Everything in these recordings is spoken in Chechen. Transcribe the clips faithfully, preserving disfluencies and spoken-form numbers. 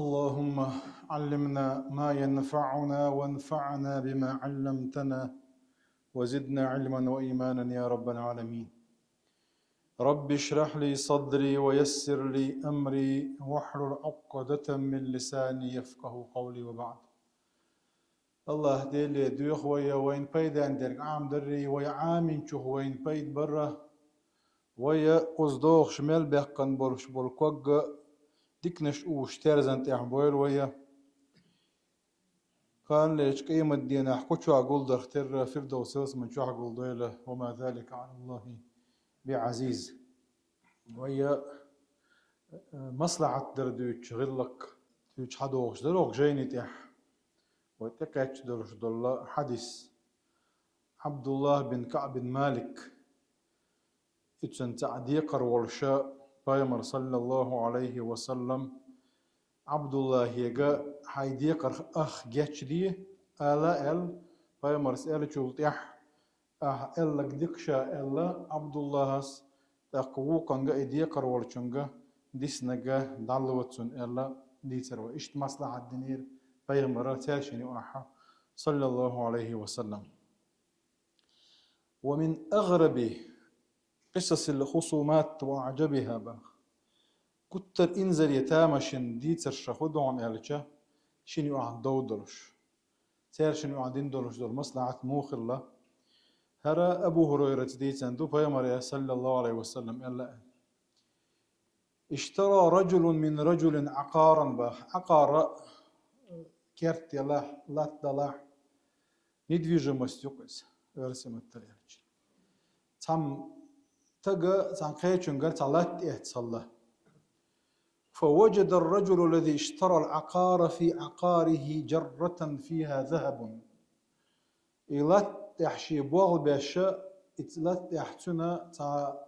اللهم علمنا ما ينفعنا وانفعنا بما علمتنا وزدنا علما وإيمانا يا رب العالمين. رب اشرح لي صدري ويسر لي أمري واحلل عقدة من لساني يفقه قولي وبعد. Аллах Деле доьху вай вайна пайдана дерг Ӏамадарра, вай Ӏаминчух вайна пайда барра, вай кхуза догӀуш мел баьккхина болуш болу ког диканаш уьш терзан тӀехь бойла вай. Кхана лечу къематдийнахь кху чохь гулдарх терра Фирдовс ялсаман чохь гулдойла, وما ذلك على الله بعزيز. Вай, э, маслахьат дар дуьйцучу гӀиллакх дуьйцуш хьадогӀуш дара оха жайни тӀехь. Вай тӀекхаьчча долуш долу хьадис. Ӏабдуллах бин Каъ бин Малик, и цуьнан цхьаъ декхар волуша, пайхамар, саллаллаху алейхи ва саллам, Ӏабдуллахега хьайн декхарх ах гечде, ала аьлла, пайхамарс аьллачул тӀаьхьа, ахьа аьлларг дика ша аьлла, Ӏабдуллахас тӀаккха вукханга и декхар волчунга диснарг дӀало цунна аьлла дийцар вай. Иштта маслахьат динера пайхамара цаьршинна юкъахь, саллаллаху алейхи ва саллам. ومن أغرب قصص الخصومات وأعجبها бах. Гуттар инзаре тамашийна дийцарш хӀун ду хьуна аьлча, шина юкъахь дов долуш. Цаьршинна юкъахь дина долуш долу маслахьат муха хилла? ХӀара Абу ХӀурайрата дийцина ду, пайхамаре, саллаллаху алейхи ва саллам, аьлла: اشترى رجل من رجل عقارا бах. Ӏакъара, керт делахь, латта далахь, недвижимость ю-кх иза, оьрсийн маттахь аьлча. Цхьана стага, цхьана кхечуьнгара цхьа латта эцна хилла. فوجد الرجل الذي اشترى العقار في عقاره جرة فيها ذهب. И латта тӀехь шен болх беш, и латта тӀехь цуьнан цхьа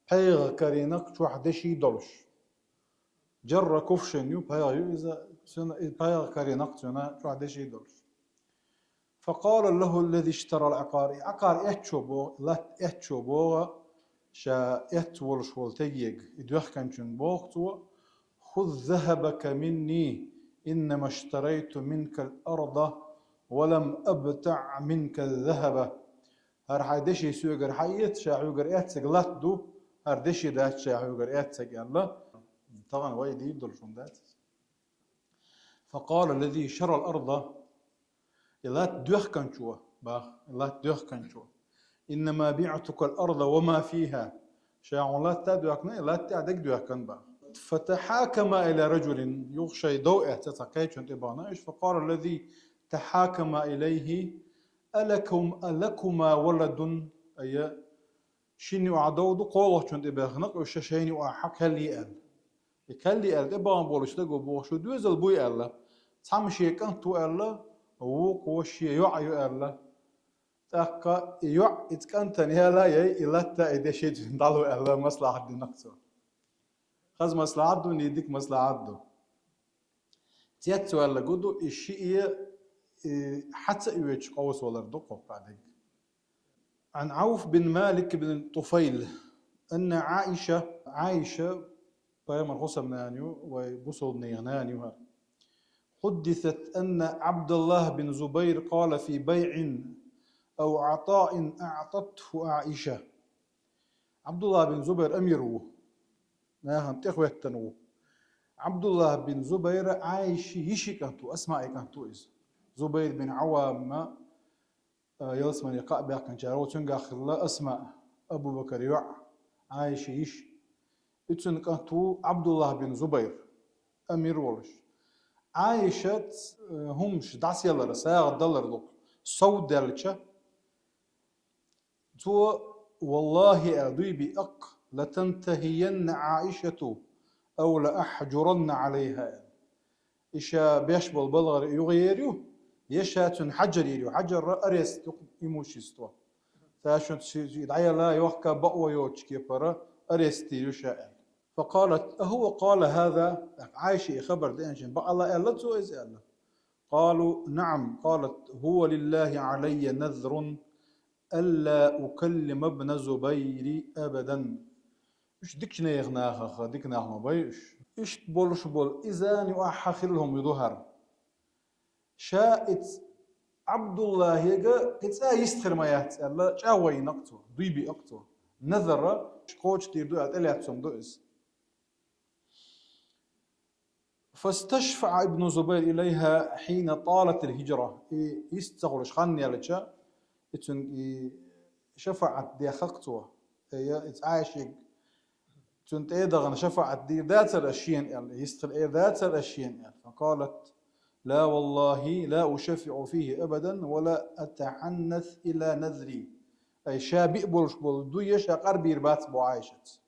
пхьегӀа карийнарг чохь деши долуш. Джарра кувшин ю, пхьегӀа ю иза, цуьнан и пхьегӀа карийнарг цуьнан чохь деши долуш. فقال له الذي اشترى العقار, и Ӏакъар эцчо боху, латта эцчо боху, ша эцна волуш волу стаге, и доьхкинчуьнга боху цо: خذ ذهبك مني إنما اشتريت منك الأرض ولم أبتع منك الذهب. ХӀара хьайн деши соьгара хьаэца, ша хьоьгара эцнарг латта ду, хӀара деши дац ша хьоьгара эцнарг аьлла. Тахана вай дийр долуш хӀума дац иза. فقال الذي اشترى الأرض, и латта доьхкинчо, бах, и латта доьхкинчо: إنما بعتك الأرض وما فيها. Ша хьуна латта а доьхкина, и латта а дерг а доьхкина, бах. فتحاكما إلى رجل, юха шайн дов эцна цхьа кхечунна тӀе бахана уьш. فقال الذي تحاكما إليه: ألكم، ألكما ولد؟ Ай, шина юкъахь дов ду, кхоалгӀачунна тӀе баьхна-кх уьш шайна юкъахь кхел е аьлла. И кхел е аьлла тӀе бахана болчу стага боху: шу доьзал буй аьлла. Цхьамма шен кӀант ву аьлла, вукхо шен йоӀ ю аьлла. ТӀаккха и йоӀ иза кӀантана яла яй, и латта а, и деши а цуьнан дӀало аьлла маслахьат дина-кх цо. Хаза маслахьат ду, нийса дика маслахьат ду. Цец ваьлла гу ду, и шиъ, и хьаца а оьцуш къовсавалар ду кхоккха дерг. عن عوف بن مالك بن طفيل أن عائشة, Ӏайша, пайхамар хӀусамнана ю, вай бусалбанийн нана ю хӀара. حدثت أن عبد الله بن زبير قال في بيع أو عطاء أعطته عائشة. Ӏабдуллах бин Зубайр амир ву, нахана тӀехӀоьттина ву. Ӏабдуллах бин Зубайр Ӏайшин йишин кӀант ву, Асмаин кӀант ву иза. Зубайр бин Ӏаввам, а, ялсамане кхаъ баьккхинчарах ву, цуьнгахь хилла Асма, Абу-Бакар йоӀ, Ӏайшин йиша. И цуьнан кӀант ву Ӏабдуллах бин Зубайр, амир волуш. Ӏайшас, э, хӀумаш дӀасаялар, сагӀа далар ду-кх, сов даьлча, цо: «Валлахи, — аьлла, — дуй биъаккх, — لتنتهين عائشة أو لأحجرن عليها», — аьлла. И ша беш болу балгӀара юхаер ю, я ша цуьнан хьажар йийр ю, хьажар арест ю-кх, имущество. Ша шуьца ши-, ши дӀаяла йохка бакъо йоцучу кепара арест йийр ю ша аьлла. فقالت: أهو قال هذا؟ Ӏайша и хабар деанчийн бакъ аьлла цо иза аьлла. قالوا: نعم. قالت: هو لله علي نذر ألا أكلم ابن الزبير أبدا. Уж дикача наьха нахах, дика нах ма бий уж. Иштта болуш болу иза а юкъахь хилла хӀума ю ду хӀара. Ша иза Ӏабдуллахьега кхин цкъа йист хир ма яц аьлла, чӀагӀо йина-кх цо, дуй биъна-кх цо. Назар а кхочушдийр ду аьлла, тӀелаьцна хӀума ду иза. فاستشفع ابن الزبير إليها حين طالت الهجرة. И йист ца хуьлуш хан яьлча, и цуьнга и шафаӀат дехна-кх цо. Э, я иза Ӏайшега цунна тӀе а дахана шафаӀат дийр дацара ас шена аьлла, йист хила эр дацара ас шена аьлла. فقالت: لا والله لا أشفع فيه أبدا ولا أتحنث إلى نذري. Ай, ша биъна болуш болу дуй ша къарбийр бац боху Ӏайшас.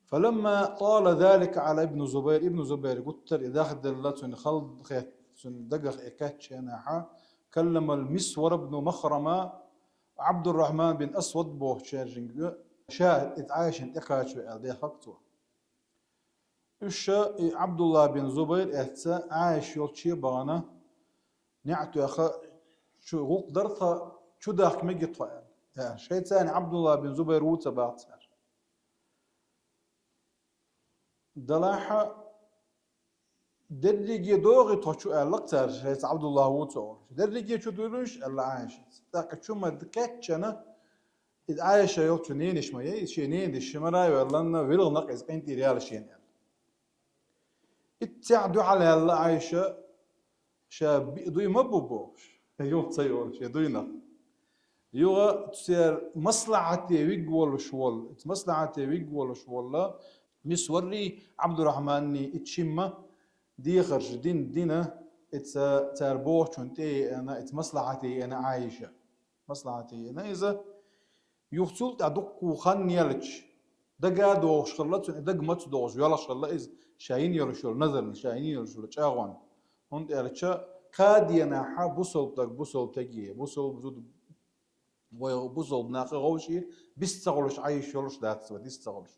فلما طال ذلك على ابن الزبير, Ибн Зубайр гуттар и дахделла, цуьнан хала хетта, цуьнан дагах и кхаьчча хенахь, كلم المسور بن مخرمة, Ӏабдуррахьман бин Асвад бохучаьрга, ша иза Ӏайшана тӀекхачо аьлла, дехна-кх цо. Уьш ша и Ӏабдуллахь бин Зубайр эцца Ӏайша йолчу бахана, неӀ тоьхна, чу гӀуллакх дар тхан, чу дахка мегий тхо аьлла. Э, шайца Ӏабдуллахь бин Зубайр ву ца боху цара. Делахь а, дерриге догӀий тхо чу аьлла-кх цара, шайца Ӏабдуллахь ву ца олуш. Дерриге чу дуьйлуш аьлла Ӏайшас. ТӀаккха чу ма кхаьччина, иза Ӏайша йолчу ненаш ма яй, шен ненаш ши мара а йоьлланна, вилгӀина-кх иза къинтӀера яла шена аьлла. Иццехь дуьхьал яьлла Ӏайша, ша биъна дуй ма бу бохуш, юха ца йолу шен дуйнах. Юха церан маслахьате вигна волуш волу, маслахьате вигна волуш волу Мисваррий, Ӏабдуррахьманний, и шимма дехарш дина, дина, иза цара бохучунна тӀе а еана, иза маслахьате еана Ӏайша. Маслахьате еана иза. Юха цул тӀаьхьа дуккха хан яьлча, дага а догӀуш хилла, цуьнан дага маца догӀуш йоьлхуш хилла иза, ша йина йолуш йолу назарна, ша йина йолуш йолу чӀагӀонна. ХӀунда аьлча, кхаа дийнахь бусалба стаг бусалба стаге, бусалба зуда вай бусалба нахе вовшийн вист ца хуьлуш Ӏайша йолуш дац вай, вист ца хуьлуш.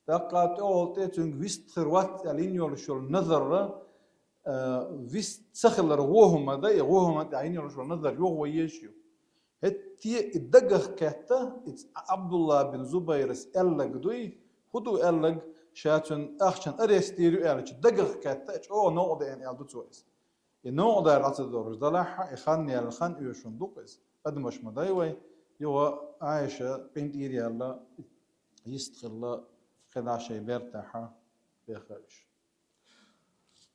ТӀаккха тӀехула тӀе цуьнга вист хир вац аьлла йина йолуш йолу назар а, вист ца хилар вон хӀума дай, вон хӀума тӀехь йина йолуш йолу назар юха вай езаш ю. ХӀетте и дагах кхетта, иза Ӏабдуллахь бин Зубайрас аьлларг дуй, хӀун ду аьлларг, ша цуьнан ахчанан арестдийр ю аьлча, дагах кхетта, чӀогӀа новкъа деана аьлла ду цо иза. И новкъа дара дӀа ца догӀуш, делахь а, и хан яьлла хан оьшуш ду-кх иза. Адамаш ма дай вай, юха Ӏайша къинтӀера яьлла, йист хилла, кхидӀа шайн бертахь беха уьш.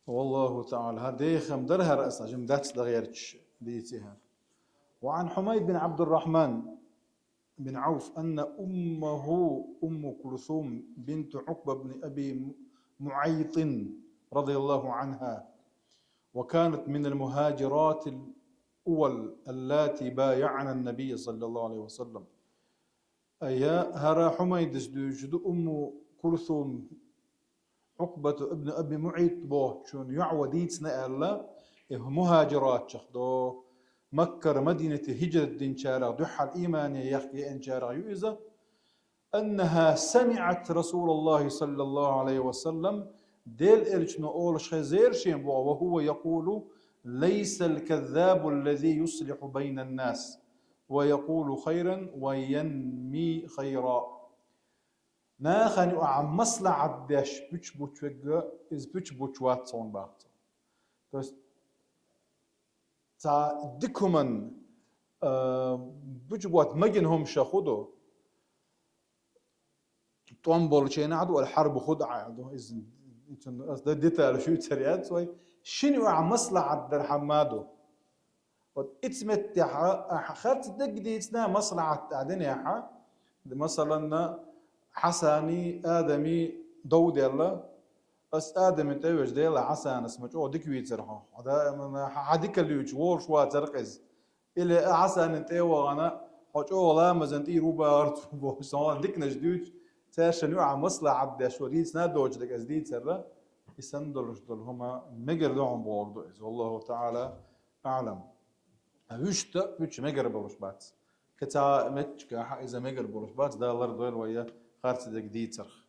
والله تعالى. ХӀара дехам дара хӀара аса, жим дац дан гӀерташ дийци хӀара. وعن حميد بن عبد الرحمن بن عوف أن أمه أم كلثوم بنت عقبة بن أبي معيط رضي الله عنها، وكانت من المهاجرات الأول اللاتي بايعن النبي صلى الله عليه وسلم. Ай, хӀара Хьумайдас дуьйцуш ду Умму Кулсум, Ӏукъбату ибн Аби МуӀайт бохучун йоӀ ван дийцина аьлла, и мухӀажиратчех ду, Маккара Мадинате хӀижрат динчарах дуьххьал иймане яхка еанчарах ю иза. أنها سمعت رسول الله صلى الله عليه وسلم, Делан элчано олуш хезира шен боху, وهو يقول: ليس الكذاب الذي يصلح بين الناس ويقول خيرا وينمي خيرا. Нахана юкъахь маслахьат деш пуьчбуч верг, иза пуьчбуч вац хьуна боху цо. То есть, цхьа дика хӀуманна, а, пуьчбуч магийна хӀума ша хӀун ду? ТӀом болчу хенахь ду, ала хьарбу хӀу ду, иза, иза, аса дан деталь шу цара яц вай. Шина юкъахь маслахьат дар хьан ма ду. Вот ица меттехь ахь харц дерг дийцина маслахьат тӀехь динехь, масалан, Хьасани, Адами дов делла, ас Адами тӀе вежа Дела Хьасанас ма чӀогӀа дика вийцар хьо. Хьо даиман хьан дика луьйчу волуш вацар иза. Или а Хьасанан тӀе а вахана, хьо чӀогӀа ламазан тӀера ву бахар цо бохуш, сан диканаш дуьйцу, цаьршинна юкъахь маслахьат деш ву дийцина доцу дерг ас дийцарра, и санна долуш долу хӀума мегар ду хьуна бохург ду иза. والله تعالى أعلم. Вуьшта пуьча мегар болуш бац. Кхин цхьа меттигехь иза мегар болуш бац, Дала лардойла вай харц дерг дийцарх.